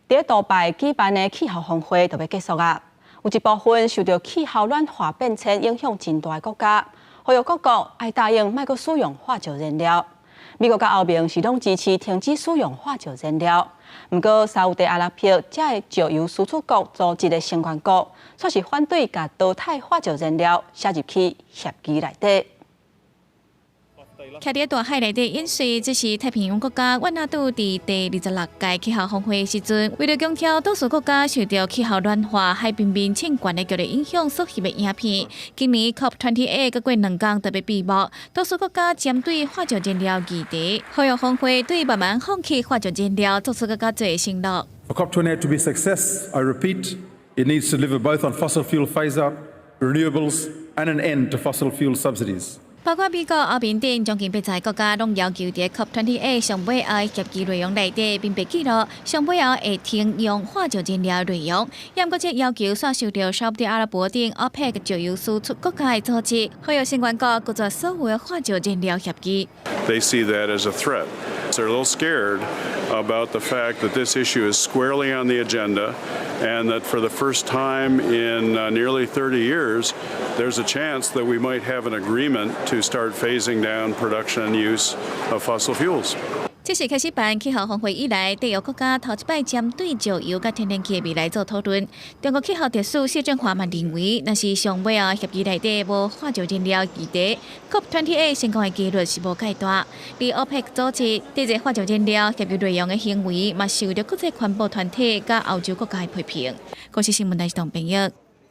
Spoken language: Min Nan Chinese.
佇杜拜舉辦的氣候峰會就欲結束矣。有一部分受著氣候暖化變遷影響真大的國家，呼籲各國愛答應莫閣使用化石燃料。美國佮歐盟是攏支持停止使用化石燃料，毋過沙烏地阿拉伯這个石油輸出國組織的成員國，卻是反對共淘汰化石燃料寫入去協議內底。徛佇大海內底演說，這是太平洋國家瓦努阿圖佇第26屆氣候峰會時陣，為著強調多數國家受著氣候暖化、海平面升懸的劇烈影響所翕的影片。今年 COP28閣過兩工就欲閉幕，多數國家針對化石燃料議題，呼籲峰會對慢慢放棄化石燃料做出閣較濟承諾。 For COP28 to be a success, I repeat, it needs to deliver both on fossil fuel phase out, renewables, and an end to fossil fuel subsidies. 包括美國、歐盟等將近80個國家，攏要求佇 COP28 上尾後協議內容內底，明白記錄上尾後會停用化石燃料內容。毋過這要求煞受著沙烏地阿拉伯等 OPEC 石油輸出國家的阻止，呼籲成員國拒絕所有的化石燃料協議。 They see that as a threat. They're a little scared about the fact that this issue is squarely on the agenda and that for the first time in nearly 30 years, there's a chance that we might have an agreement to start phasing down production and use of fossil fuels. 這是開始辦氣候峰會以來，締約國家頭一擺針對石油佮天然氣的未來做討論。中國氣候特使謝振華嘛認為，若是上尾後協議內底無化石燃料議題，COP28 成功的機率是無蓋大。而 OPEC 組織抵制化石燃料協議內容的行為，嘛受著國際環保團體佮歐洲國家的批評。公視新聞台是董編譯。